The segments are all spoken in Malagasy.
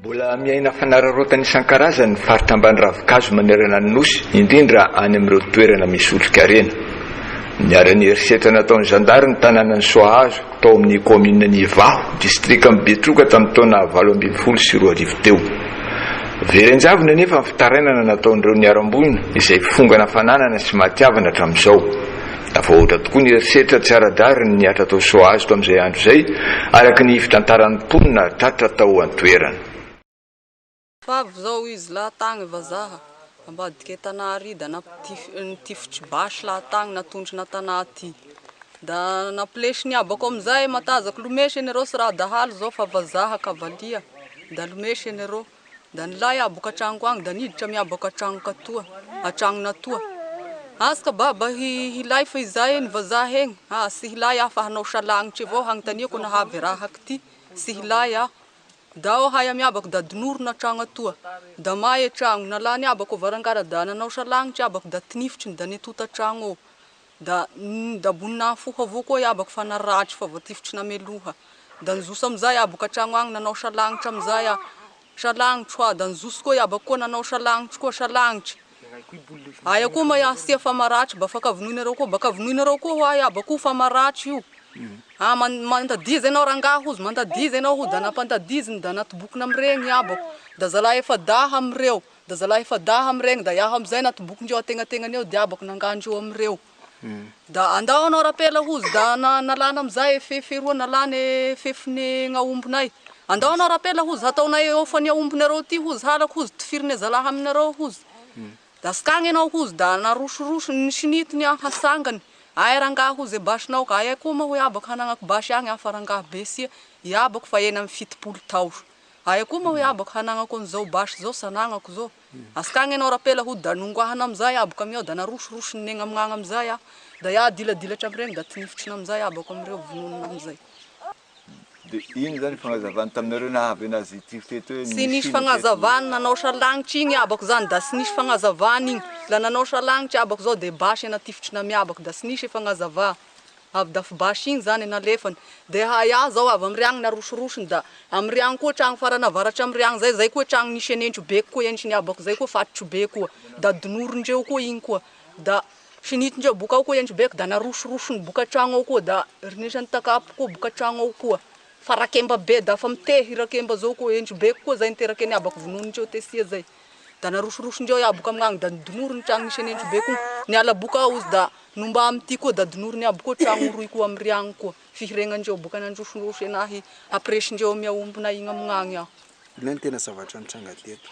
Mbola miaina fanararaotana isan-karazany ny faritra ambany ravinkazo manerana ny Nosy, indrindra any amin'ireo toerana misy otrikarena. Niharan'ny herisetra nataon'ny zandary ny tanànan'i Soahazo, tao amin'ny kaomininan'i Ivaho, distrikan'i Betroka tamin'ny taona 2018 teo. Very an-javony anefa ny fitarainana nataon'ireo niharam-boina, izay fongana fananana sy maty havana hatramin'izao. Tafahoatra tokoa ny herisetra tsy ara-drariny nihatra tao Soahazo tamin'izay andro izay, araka ny fitantaran'ny mponina tratra tao an-toerana. Favy zao izy laha tagny vazaha ambadike tanà ary da nampitifitry basy laha tagny natondrona tanà ty da nampilesiny abako amizay matazako lomesy enareo tsy raha dahalo zao fa vazaha kavalia da lomesy enareo. Da nilay aho boka an-tragnoko agny da niditra miabako an-tragnoko atoa, an-tragnon'atoa. Aska baba hilay fa izay eny vazaha egny. Ah tsy hilay aho fa hanao salagnitry avao hagnontaniako nahavy raha ty, tsy hilay aho. Da ao hay amiabako da dinorina an-tragno atoa. Da may e tragno, nalany abako varangara da nanao salagnitry abako da tinifitriny da nitota an-tragno ao. Da dabony nahafoha avao koa iabako fa naratry fa voatifitry nameloha. Da nizoso amizay aho boka an-tragno agny nanao salagnitry amizay aho, salagnitry hoa, da nizoso koa iabako koa nanao salagnitry koa, salagnitry. Aia koa ma iaho sia fa maratry ba faka vonoinareo koa, baka vonoinareo koa hoa iabako io fa maratry io. Ah mantadiza enao rangahy hozy, mantadiza enao hozy, da nampantadiziny da natobokiny amiregny iabako, da zalahy efa-dahy amireo. Da zalahy efa-dahy amiregny da iaho amizay natobokindreo ategnategnany eo diabako nangandreo amireo. Da andao anao rapela hozy da nalana amizay e fefy eroa nalana e fefine gnaombinay. Andao anao rapela hozy hataonay eo fany aombinareo ty hozy halako hozy tifirine zalahy aminareo hozy. Da sikagny enao hozy da narosorosony nisinitony aho hasangany. Aia rangahy hozy e basinao ka aia koa moa hoy abako hanagnako basy agny aho fa rangahy be sia iabako fa 76 tao. Aia koa moa hoy abako hanagnako an'izao basy zao sa anagnako zao. Asikagny enao rapela ho da nongoahana amizay abako amiao da narosorosony negna amignagny amizay aho da iaho diladilatra amiregny da tinifitrina amizay abako amireo vononina amizay. De ino zany fagnazavany taminareo nahavy anazy hitifitra eto hoe Tsy nisy misy ino teto? fagnazavany nanao salagnitry igny abako zany da tsy nisy fagnazavany igny la nanao salagnitry abako zao de basy natifitrina amiabako da tsy nisy fagnazava. Avy dafibasy igny zany nalefany de hay ahy zao avy amiriagny narosorosony da amiriagny koa tragno farany avaratra amiriagny zay zay koa tragno nisy an'entry be koa entry ny abako zay koa fatotry be koa da donorindreo koa igny koa da sinitindreo boka ao koa entry beko da narosorosony boka tragno ao koa da rinesany takapo koa boka tragno ao koa fa rakemba be da fa mitehy rakemba zao koa entry beko koa zay niteraky ny abako vononindreo tesia zay da narosorosondreo iaby boka amignagny da nodonoriny tragno nisy an'entry be koa niala boka ao izy da Nomba amity koa da donoriny aby koa tragno roy koa amy riagny koa fihiregnandreo boka nandrosondroso enahy apresindreo amy aombinay igny amignagny aho. Inona no tena zavatra nitranga teto?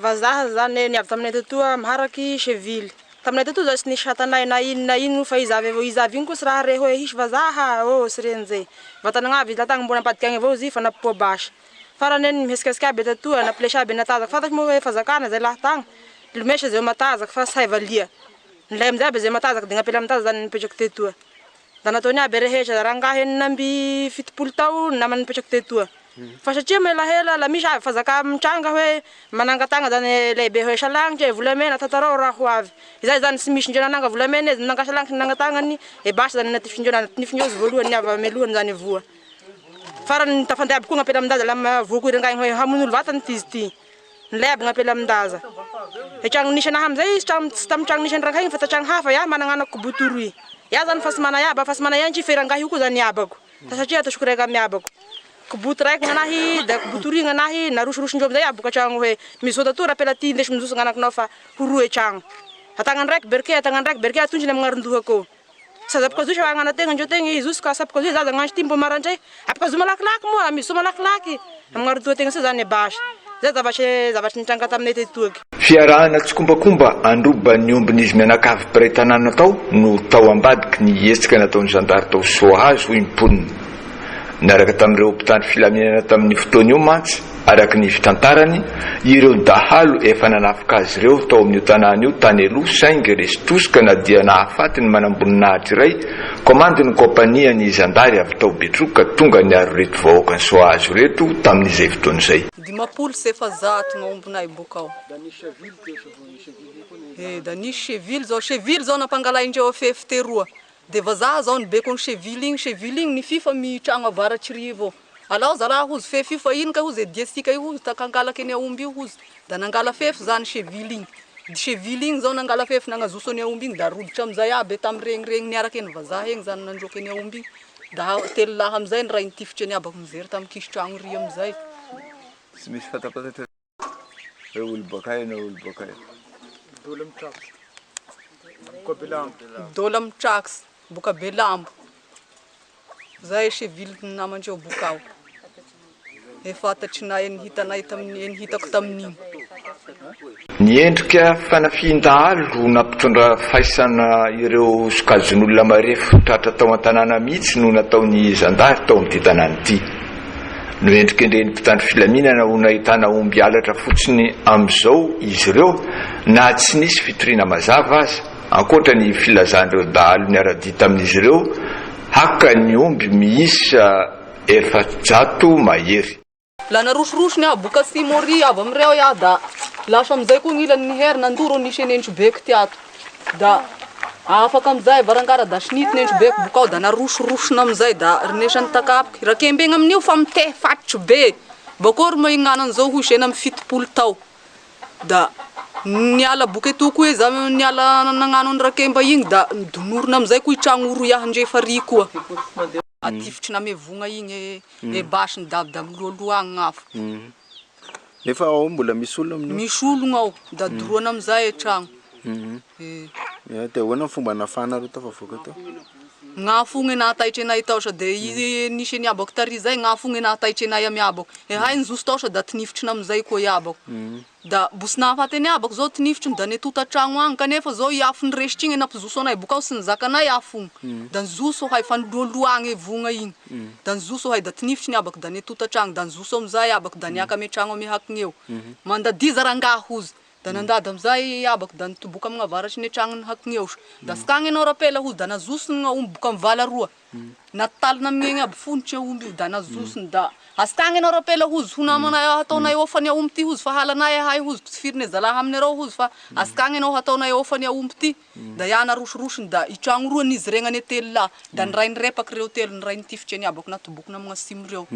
Vazaha zany niavy taminay tetoa miharaky cheville. Taminay tetoa zao tsy nisy hatanay na ino na ino fa izy avy izy avy iny koa tsy raha re hoe hisy vazaha ô tsy ren'izay. Vatana avy izy latagny mbola ambadika agny avao izy fa nampipoa basy. Farany eny mihesikesika aby tetoa nampilesa aby natazaka fantatro moa hoe fazakana zay lahy tagny. Lomesa zay matazaka fa tsy hay valia. Nilay amizay aby zay matazaka de gn'ampela mitaza zany nipetraky tetoa. Da nataony aby rehetra, rangahy 76 tao namany nipetraky tetoa. Fa satria melahela la misy avy fazaka mitranga hoe manangatagna zany lehibe hoe salagnitry e volamena tantarao raha ho avy. Izay zany tsy misy ndreo nananga volamena izy nananga salagnitry nanangatagnany e basy zany natifindreo natifindreo izy voalohany niavy amelohany zany voa. Farany tafandeha aby koa gn'ampela amin-daza la voa koa i rangahy igny hoe hamono olo vatany ty izy ty. Nilay aby gn'ampela amin-daza. E tragno nisy anahy amizay izy tragno tsy tamy tragno nisy an'i rangahy igny fa ta-tragno hafa iaho managna anako botoroy. Iaho zany fa tsy mana iaba fa tsy mana iantry fa i rangahy io koa zany iabako satria ataosiko raiky amy abako. Kiboto raiky gn'anahy da kiboto roy gn'anahy narosorosondreo amizay iaho boka an-tragno hoe mizoto atoa rapela ty indeso mizoso gn'anakinao fa horoa e tragno. Atagnany raiky berke atagnany raiky berke atonjony amy gn'aron-dohako eo. Sady ampikazoy sa agnana-tegna ndreo tegna izy io ka sa ampikazoy zaza agnandro ty mbô maraindray ampikazoy malakilaky moa mizoso malakilaky amign'arodoha-tegna soa zany basy zay zavatry zavatry nitranga taminay tetoaky. Fiarahana tsikombakomba handroba ny ombin'izy mianakavy mpiray tanàna tao no tao ambadiky ny hetsika nataon'ny zandary tao Soahazo, hoy ny mponina. Niaraka tamin'ireo mpitandro filaminana tamin'io fotoana io mantsy, araka ny fitantarany, ireo dahalo efa nanafika azy ireo tao amin'io tanàna io tany aloha saingy resy tosika na dia nahafaty ny manamboninahitra iray, komandin'ny kaompanian'ny zandary avy tao Betroka tonga niaro ireto vahoakan'i Soahazo ireto tamin'izay fotoana izay. 450 no aombinay boka ao. Eh, da nisy cheville zao, cheville zao nampangalain-dreo fefy teroa. De vazaha zao nibeko an'i cheville igny, cheville igny nififa mi tragno avaratr'irivo ao. Alao zalahy hozy fefy io fa ino kay hozy e diasika io hozy takangalaka eny aomby io hozy. Da nangala fefy zany cheville igny. Dy cheville igny zao nangala fefy nagnazoso ny aomby igny da rodotra amizay aby e tamy regny regny niaraka eny vazaha egny zany nandroaka ny aomby igny. Da telo lahy amizay ny ray nitifitry ny abako nijery tamy kisotragno ry amizay. Tsy misy fatapatatra hoe olo bakay na olo bakay. Dôla mitraksy. Boka Belambo. Dôla mitraksy boka Belambo. Zay cheville namandreo bokao. E fantatrinay ny hitanay tamin'ny ny hitako tamin'igny. Ny endrika fanafihin-dahalo nampitondra faisana ireo sokajin'olona marefo tratra tao an-tanàna mihitsy no nataon'ny zandary tao amin'ity tanàna ity. Noendrikendrehin'ny mpitandro filaminana ho nahitana omby halatra fotsiny amin'izao izy ireo na tsy nisy fitoriana mazava aza, ankoatra ny filazan'ireo dahalo niara-dia tamin'izy ireo haka ny omby miisa 400 mahery. La narosorosony aho boka atsimo ary avy amireo iaho da lasa amizay koa gn'ilany nihery nandoro nisy an'Entrobeky ty ato da afaka amizay varangara da sinitiny Entrobeky bokao da narosorosona amizay da rinesany takapoky rakembegna amin'io fa mitehy fatotry be bakô ry mahignana an'izao hoy izy 76 tao da niala boka etoa koa izy niala nagnano an'i rakemba igny da nidonorona amizay koa i tragno roy ahandrefa ry koa. Atifitry namevogna igny e e basy ny da miloaloha agny gn'afo. Nefa ao mbola misy olona amin'io? Misy ologno ao, da doroana amizay e tragno. E. Ya, dia ahoana ny fomba nahafahanareo tafavoaka tao? Gn'afo igny nahataitry anay tao sady i nisy an'i abako tary zay, gn'afo igny nahataitry anay amy abako. E hay nizoso tao sady da tinifitry namizay koa i abako. Da mbo tsy nahafaty an'i abako zao tinifitry da netota an-tragno agny kanefa zao i afo niresitry igny nampizoso anay bokao tsy nizakanay afo igny. Da nizoso ahay fa niloaloha agny e vogna igny. Da nizoso ahay da tinifitry ny abako da netota an-tragno da nizoso amizay abako da niaka ame tragno ame hakigny eo. Mandadiza rangahy hozy. Da nandady amizay abako da nitoboka amy gn'avaratry ny tragnony hakigny eo. Da sikagny anao rapela hozy da nazosony gn'aomby boka amy vala roa. Natalina amin'igny aby fonitry aomby io da nazosony da asikagny anao rapela hozy ho namanay hataonay ôfany aomby ty hozy fa halanay ahay hozy tifiriny zalahy aminy areo hozy fa asikagny anao hataonay ôfany aomby ty da ia narosorosony da i tragno roa niziregnane telo lahy da ny ray nirepaky reo telo ny ray nitifitry any abako natobokony amigna simo reo.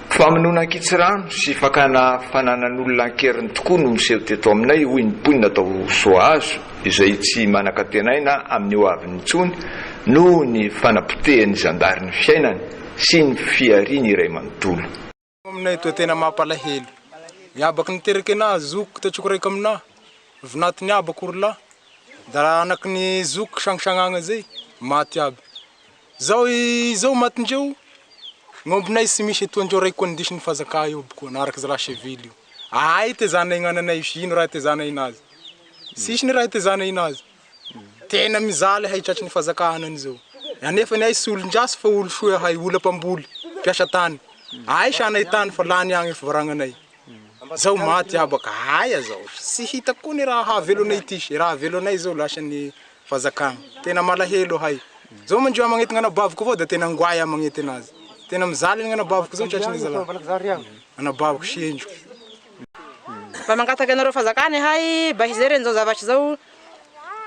Famonoana ankitsirano sy fakana fananan'olona an-keriny tokoa no niseho teto aminay, hoy ny mponina tao Soahazo, izay tsy manan-kantenaina amin'ny ho aviny intsony noho ny fanapotehan'ny zandary ny fiainany sy ny fihariany iray manontolo. Aminay toa tena mampalahelo. Miabaky niteraky anah zokiko tatsoko raiky aminah, vinatiny abako ry lahy, da anaky ny zokiko sangisanagna zay maty aby. Zao izao matindreo, gn'ombinay tsy misy etoandreo raiky koa nindisin'ny fanjakà io aby koa naraky zalahy sivily io. Ahay tezanay gn'ananay io ino raha tezanay inazy? Tsisy ny raha tezanay inazy. Tena mijaly ahay tratry ny fanjakà hanan'izao. Anefa ny ahy tsy olon-dratsy fa olo soa ahay, olo mpamboly, mpiasa tany. Ahay sanay tany fa lany agny fivaragnanay. Zao maty abaka, aia zao? Tsy hitako koa ny raha hahavelo anay ity, raha hahavelo anay zao lasan'ny fanjakana. Tena malahelo ahay. Zao mandria magnety gn'anabaviko avao da tena angoay aho magnety anazy. Tena mijaly ny gn'anabaviko zao tratry ny zalahy. Anabaviko sy endriko. Mba mangataka anareo fanjakana ahay mba hijery an'izao zavatra izao.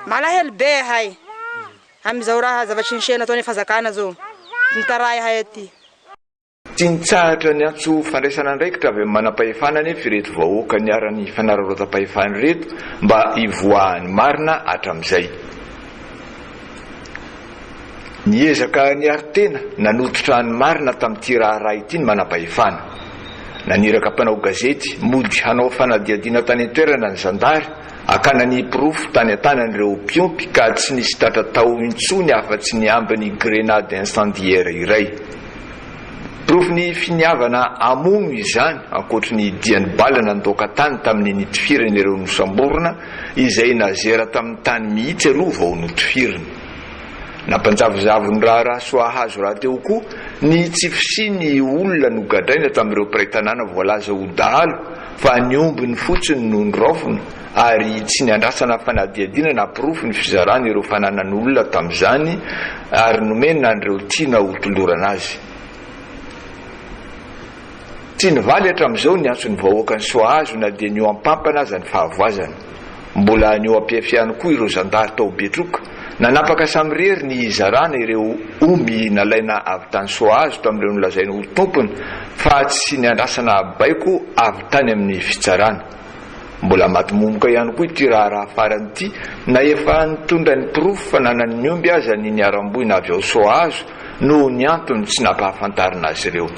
Malahelo be ahay amin'izao raha zavatry niseho nataon'ny fanjakana zao. Mitaray ahay aty. Tsy nitsahatra niantso fandraisana andraikitra avy amin'ny manam-pahefana anefa ireto vahoaka niharan'ny fanararaotam-pahefana ireto mba hivoahan'ny marina hatramin'izay. Niezaka niaro tena nanototra ny marina tamin'ity raharaha ity ny manam-pahefana. Naniraka mpanao gazety mody hanao fanadihadiana tany an-toerana ny zandary Hakana ny porofo tany an-tanan'ireo mpiompy ka tsy nisy tratra tao intsony afa-tsy ny ambin'ny grenade incendiaire iray. Porofon'ny finiavana hamono izany ankoatry ny dian'ny bala nandoaka tany tamin'ny nitifirana ireo nosamborina izay nazera tamin'ny tany mihitsy aloha vao notifirina. Nampanjavozavo ny raharaha Soahazo rahateo koa ny tsy fisian'ny olona nogadraina tamin'ireo mpiray tanàna voalaza ho dahalo fa ny ombiny fotsiny no noraofina ary tsy niandrasana fanadihadiana na porofo ny fizarana ireo fananan'olona tamin'izany ary nomena an'ireo tiana ho tolorana azy. Tsy nivaly hatramin'izao ny antson'ny vahoakan'i Soahazo na dia nihoam-pampana aza ny fahavoazana. Mbola nihoam-piafy ihany koa ireo zandary tao Betroka. Nanapaka samirery ny hizarana ireo omby nalaina avy tany Soahazo tamin'ireo nolazainy ho tompony fa tsy niandrasana baiko avy tany amin'ny fitsarana. Mbola maty momoka ihany koa ity raharaha farany ity na efa nitondra ny porofo fananany ny omby aza ny niharam-boina avy ao Soahazo noho ny antony tsy nampahafantarina azy ireo.